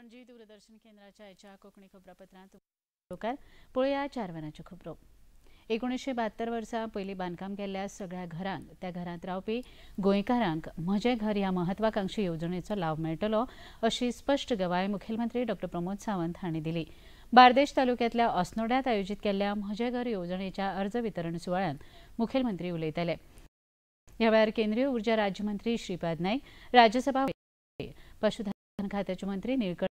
पणजी दूरदर्शन केंद्राच्या आयच्या कोंकणी खबरापत्रांत मुखार पळोवया 4 वरांच्यो खबरो. 1972 वर्सा पयलीं बांदकाम केल्ल्या सगळ्या घरांक त्या घरांत रावपी गोंयकारांक म्हजें घर ह्या महत्वाकांक्षी येवजणेचो लाव मेळटलो अशी स्पश्ट गवाय मुखेलमंत्री डॉ प्रमोद सावंत हांणी दिली. बार्देश तालुक्यांतल्या अस्नोड्यांत आयोजीत केल्ल्या म्हजें घर येवजणेच्या अर्ज वितरण सुवाळ्यांत मुखेलमंत्री उलयताले. ह्या वेळार केंद्रीय उर्जा राज्यमंत्री श्रीपाद नायक, राज्यसभा पशुधन खात्याचे मंत्री निळकंठ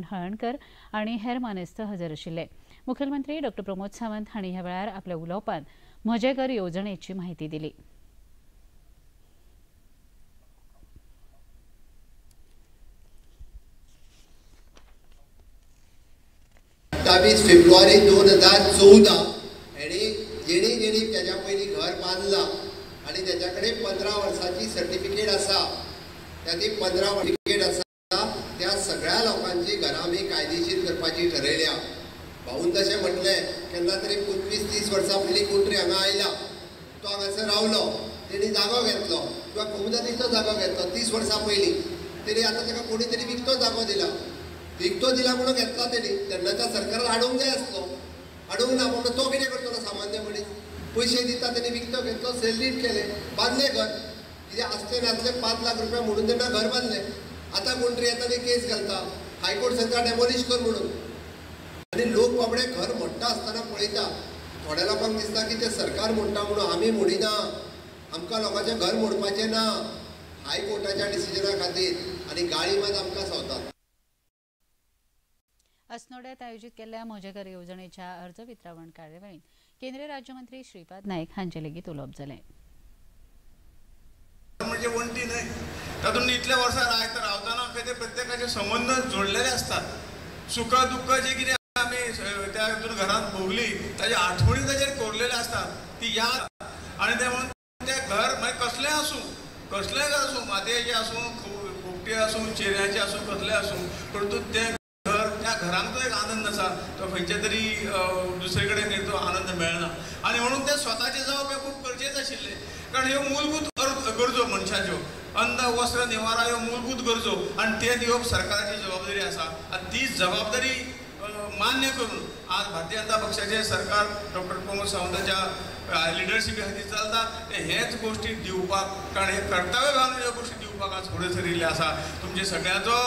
हळणकर आनी हेर मानेस्त हजर आशिल्ले. मुखेलमंत्री डॉ प्रमोद सावंत हांणी ह्या वेळार आपल्या उलोवपांत म्हजें घर येवजणेची म्हायती दिली. 27 फेब्रुवारी 2014 हेणी जेणी जेणी तेज्या पयलीं घर बांदलां आनी तेज्या कडेन 15 वर्सांची सर्टिफिकेट आसा, त्या ती 15 सर्टिफिकेट आसा त्या सगळ्या लोकांची घरां आमी कायदेशीर करपाची ठरयल्या. भाऊन तशें म्हटलें, केन्ना तरी 25-30 वर्सां पयलीं कोण तरी हांगा आयला, तो हांगासर रावलो, तेणी जागो घेतलो किंवा कोमुनिदादीचो जागो घेतलो 30 वर्सां पयलीं, तेणी आतां ताका कोणी तरी विकतो जागो दिला, विकतो दिला म्हणून घेतला तेणी, तेन्नाच्या सरकारान हाडूंक जाय आसलो, हाडूंक ना म्हणून तो कितें करतलो? सामान्य मनीस पयशे दिता, तेणी विकतो घेतलो, सेल डीड केलें, बांदलें घर, कितें आसलें नासलें 5 लाख रुपया म्हणून तेन्ना घर बांदलें. आतां कोण तरी येता आनी केस घालता, हायकोर्ट सांगता डेमोलिश कर म्हणून, आनी लोक बाबडे घर मोडटा आसतना पळयता. थोड्या लोकांक दिसता की तें सरकार मोडटा म्हणून, आमी मोडिना, आमकां लोकांचें घर मोडपाचें ना हायकोर्टाच्या डिसिजना खातीर, आनी गाळी मात आमकां संवतात. अस्नोड्यांत आयोजीत केल्ल्या म्हजें घर येवजणेच्या अर्ज वितरावण कार्यावळींत केंद्रीय राज्यमंत्री श्रीपाद नायक हांचे लेगीत उलोवप जालें. म्हणजे वण्टी न्हय, तातूंत इतल्या वर्सां रावतना खंय ते प्रत्येकाचे संबंद जोडलेले आसतात. सुख दुःख जे कितें आमी त्या हितून घरांत भोगली ताज्या आठवणी ताजेर कोरलेले आसतात, ती याद. आनी ते म्हणून तें घर मागीर कसलें आसूं, कसलेंय घर आसूं, मातयेचें आसूं, खोपटी आसूं, चेऱ्याचें आसूं, कसलें आसूं, परंतु तें घर, त्या घरांत जो एक आनंद आसा तो खंयच्या तरी दुसरे कडेन तो आनंद मेळना. आनी म्हणून तें स्वताचें जावप हें खूब गरजेचें आशिल्लें, कारण ह्यो मूलभूत गरजो मनशाच्यो, अन्न वस्त्र निवारा ह्यो मूलभूत गरजो, आनी ते दिवप सरकाराची जबाबदारी आसा. आनी ती जबाबदारी मान्य करून आज भारतीय जनता पक्षाचें सरकार डॉक्टर प्रमोद सावंताच्या लिडरशिपी खातीर चलता. ते हेच गोश्टी दिवपाक, कारण हे कर्तव्य भावन ह्यो गोश्टी दिवपाक आज फुडें सरिल्लें आसा. तुमचे सगळ्यांचो,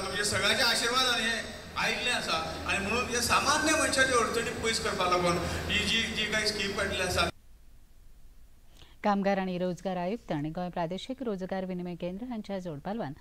तुमचे सगळ्यांच्या आशिर्वादान हें आयिल्लें आसा. आनी म्हणून हे सामान्य मनशाच्यो अडचणी पयस करपाक लागून ही जी जी कांय स्कीम काडलेली आसा. कामगार आनी रोजगार आयुक्त आनी गोंय प्रादेशीक रोजगार विनिमय केंद्र हांच्या जोडपालवान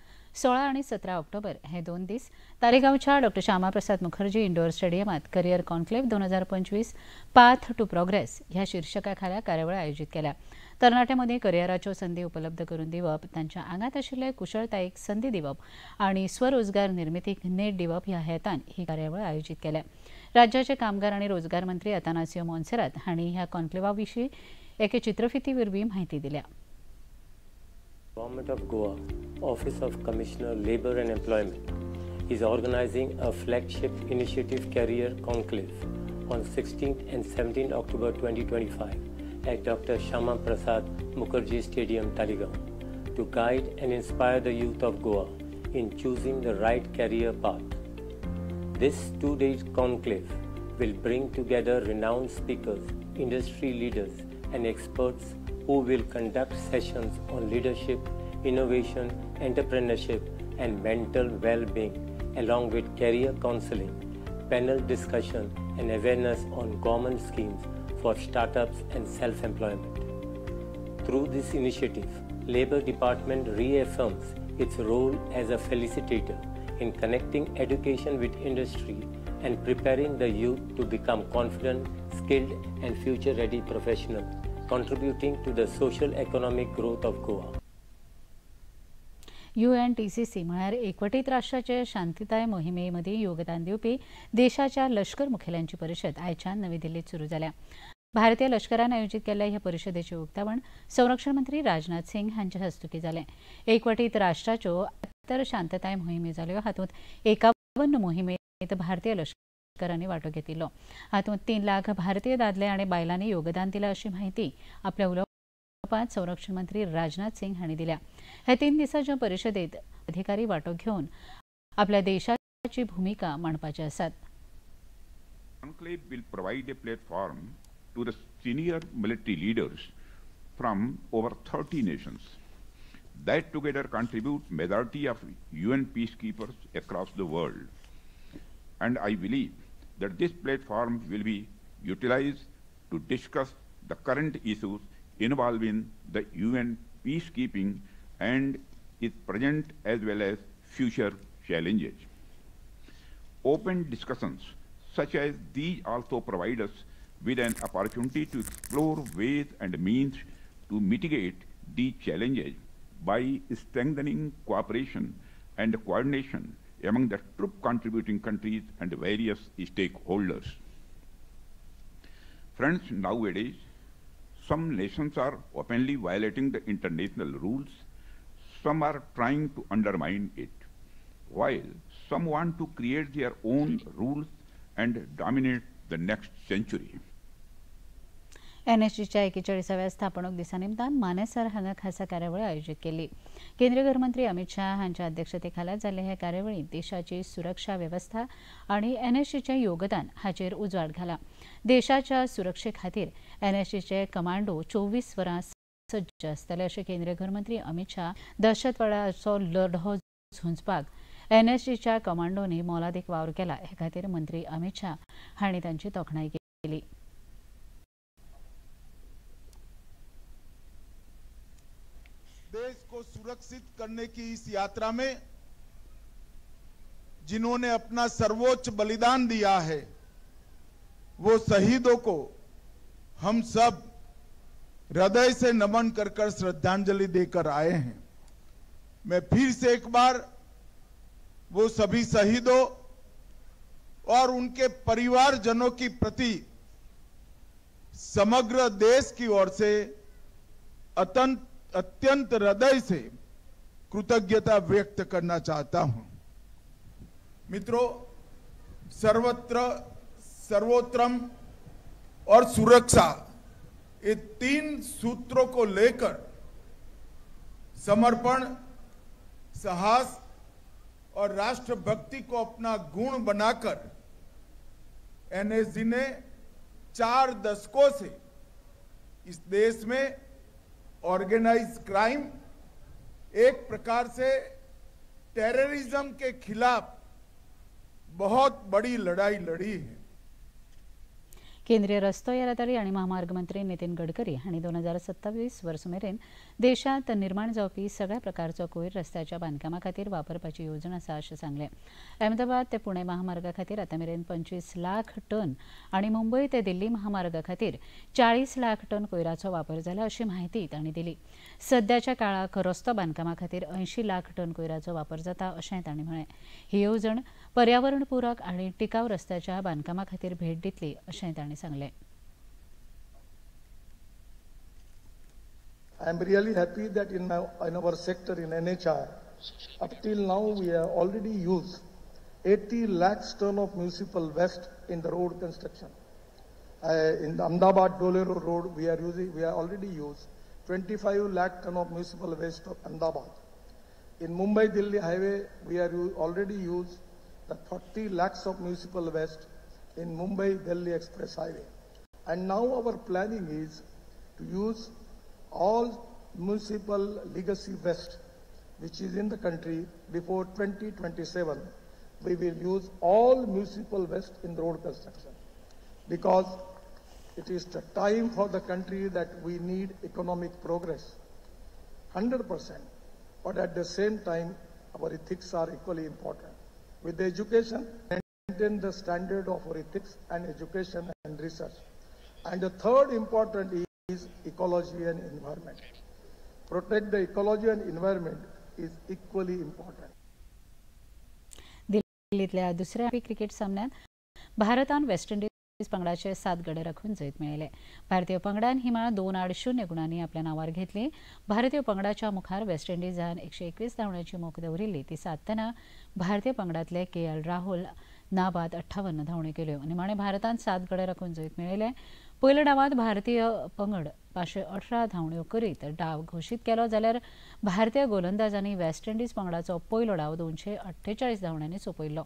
16 आनी 17 ऑक्टोबर हे 2 दीस तारेगांवच्या डॉ श्यामाप्रसाद मुखर्जी इंडोर स्टेडियमात career conclave 2025 path to progress ह्या शीर्षका खाला कार्यावळ आयोजीत केल्या. तरणाट्यां मदीं करियराच्यो संदी उपलब्ध करून दिवप, तांच्या आंगांत आशिल्ले कुशळतायेक संदी दिवप आनी स्वरोजगार निर्मितीक नेट दिवप ह्या हेतान ही कार्यावळ आयोजीत केल्या. राज्याचे कामगार आनी रोजगार मंत्री अतानासियो मोन्सेरात हांणी ह्या कॉन्क्लेवा विशीं एके चित्रफिती वरवीं म्हायती दिल्या. Government of Goa, Office of Commissioner Labour and Employment is organizing a flagship initiative career conclave on 16th and 17th October 2025 at Dr. Shyama Prasad Mukherjee Stadium, Taleigao, to guide and inspire the youth of Goa in choosing the right career path. This 2-day conclave will bring together renowned speakers, industry leaders and experts who will conduct sessions on leadership, innovation, entrepreneurship and mental well-being, along with career counseling, panel discussion and awareness on government schemes for startups and self-employment. Through this initiative, Labour Department reaffirms its role as a facilitator in connecting education with industry and preparing the youth to become confident, skilled and future-ready professionals, contributing to the social economic growth of Goa. UNTCC म्हळ्यार एकवटीत राष्ट्राचे शांतिताय मोहिमे मदीं योगदान दिवपी देशाच्या लष्कर मुखेल्यांची परिशद आयच्यान नवी दिल्लीत सुरू जाल्या. भारतीय लष्करान आयोजीत केल्ल्या ह्या परिशदेचें उक्तावण संरक्षण मंत्री राजनाथ सिंग हांचे हस्तुकीं जालें. एकवटीत राष्ट्राच्यो 78 शांतताय मोहिमी जाल्यो, हातूंत 51 मोहिमेंत भारतीय लष्करांनी वांटो घेतिल्लो. हातूंत 3 लाख भारतीय दादले आनी बायलांनी योगदान दिलां अशी म्हायती आपल्या उलोवपांत संरक्षण मंत्री राजनाथ सिंग हांणी दिल्या. हे 3 दिसांच्या परिशदेत अधिकारी वांटो घेवन आपल्या देशाच्या म्हत्वाची भूमिका मांडपाचे आसात. Conclave will provide a platform to the senior military leaders from over 30 nations that together contribute majority of UN peacekeepers across the world. And I believe that this platform will be utilized to discuss the current issues involving the UN peacekeeping and its present as well as future challenges. Open discussions such as these also provide us with an opportunity to explore ways and means to mitigate these challenges by strengthening cooperation and coordination among the troop contributing countries and various stakeholders. Friends, nowadays, some nations are openly violating the international rules, some are trying to undermine it, while some want to create their own rules and dominate the next century. एनएसजीच्या 41व्या स्थापणूक दिसा निमतान मानेसर हांगा खासा कार्यावळ आयोजीत केली. केंद्रीय गृहमंत्री अमित शाह हांच्या अध्यक्षतेखाला जाल्ले हे कार्यावळींत देशाची सुरक्षा वेवस्था आनी एनएसजीचें योगदान हाचेर उजवाड घाला. देशाच्या सुरक्षे खातीर एनएसजीचे कमांडो 24 वरां सज्ज आसतले अशें केंद्रीय गृहमंत्री अमित शाह दहशतवादाचो लढो झुंजपाक एनएसजीच्या कमांडोनी मोलादीक वावर केला हे खातीर मंत्री अमित शाह हांणी तांची तोखणाय केली. देश को सुरक्षित करने की इस यात्रा में जिन्होंने अपना सर्वोच्च बलिदान दिया है, वो शहीदों को हम सब हृदय से नमन कर कर श्रद्धांजलि देकर आए हैं. मैं फिर से एक बार वो सभी शहीदों और उनके परिवारजनों की प्रति समग्र देश की ओर से अत्यंत हृदय से कृतज्ञता व्यक्त करना चाहता हूं. मित्रों, सर्वत्र सर्वोत्तम और सुरक्षा, ये तीन सूत्रों को लेकर समर्पण, साहस और राष्ट्रभक्ति को अपना गुण बनाकर एनएसजी ने 4 दशकों से इस देश में ऑर्गेनाइज क्राइम, एक प्रकार से टेररिज्म के खिलाफ बहुत बड़ी लड़ाई लड़ी है. केंद्रीय रस्तो येरादारी आनी म्हामार्ग मंत्री नितीन गडकरी हांणी 2027 वर्स मेरेन देशांत निर्माण जावपी सगळ्या प्रकारचो कोयर रस्त्याच्या बांदकामा खातीर वापरपाची येवजण आसा अशें सांगलें. अहमदाबाद ते पुणे महामार्गा खातीर आतां मेरेन 25 लाख टन आनी मुंबय ते दिल्ली महामार्गा खातीर 40 लाख टन कोयराचो वापर जाला अशी म्हायती तांणी दिली. सद्याच्या काळाक रस्तो बांदकामा खातीर 80 लाख टन कोयराचो वापर जाता अशेंय तांणी म्हळें. ही येवजण पर्यावरणपूरक आनी टिकाव रस्त्याच्या बांदकामा खातीर भेट दितली अशेंय तांणी सांगलें. I am really happy that in our sector in NHI, up till now we have already used 80 lakhs ton of municipal waste in the road construction. In the Ahmedabad Dolero road, we have already used 25 lakh ton of municipal waste of Ahmedabad. In Mumbai Delhi highway, we are already used the 40 lakhs of municipal waste in Mumbai Delhi Express Highway. And now our planning is to use all municipal legacy waste which is in the country before 2027. We will use all municipal waste in the road construction, because it is the time for the country that we need economic progress, 100%. But at the same time, our ethics are equally important. With the education, maintain the standard of our ethics and education and research. And the third important is ecology and environment. Protect the ecology and environment is equally important. दिल्लीतल्या दुसऱ्या cricket सामन्यात भारतान West Indies पंगडाचे 7 गडे राखून जैत मेळयले. भारतीय पंगडान ही माळ 2-0 गुणांनी आपल्या नांवार घेतली. भारतीय पंगडाच्या मुखार वेस्ट इंडिजान 121 धांवड्यांची मोख दवरिल्ली. ती साधतना भारतीय पंगडातले के एल राहुल नाबाद 58 धांवड्यो केल्यो. निमाणे भारतान 7 गडे राखून जैत मेळयले. पयल्या डावांत भारतीय पंगड 518 धांवड्यो करीत डाव घोशीत केलो, जाल्यार भारतीय गोलंदाजांनी वेस्ट इंडिज पंगडाचो पयलो डाव 248 धांवड्यांनी सोंपयलो.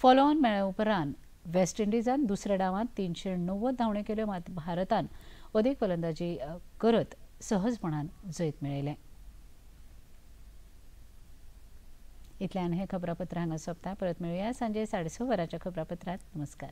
फॉलोऑन मेळ्ळे उपरांत वेस्ट इंडिजान दुसऱ्या डावांत 390 धांवड्यो केल्यो, मात भारतान अदीक फलंदाजी करत सहजपणान जैत मेळयलें. इतल्यान हे खबरापत्र हांगा सोंपता. परत मेळुया सांजे 6:30 वरांच्या खबरापत्रांत. नमस्कार.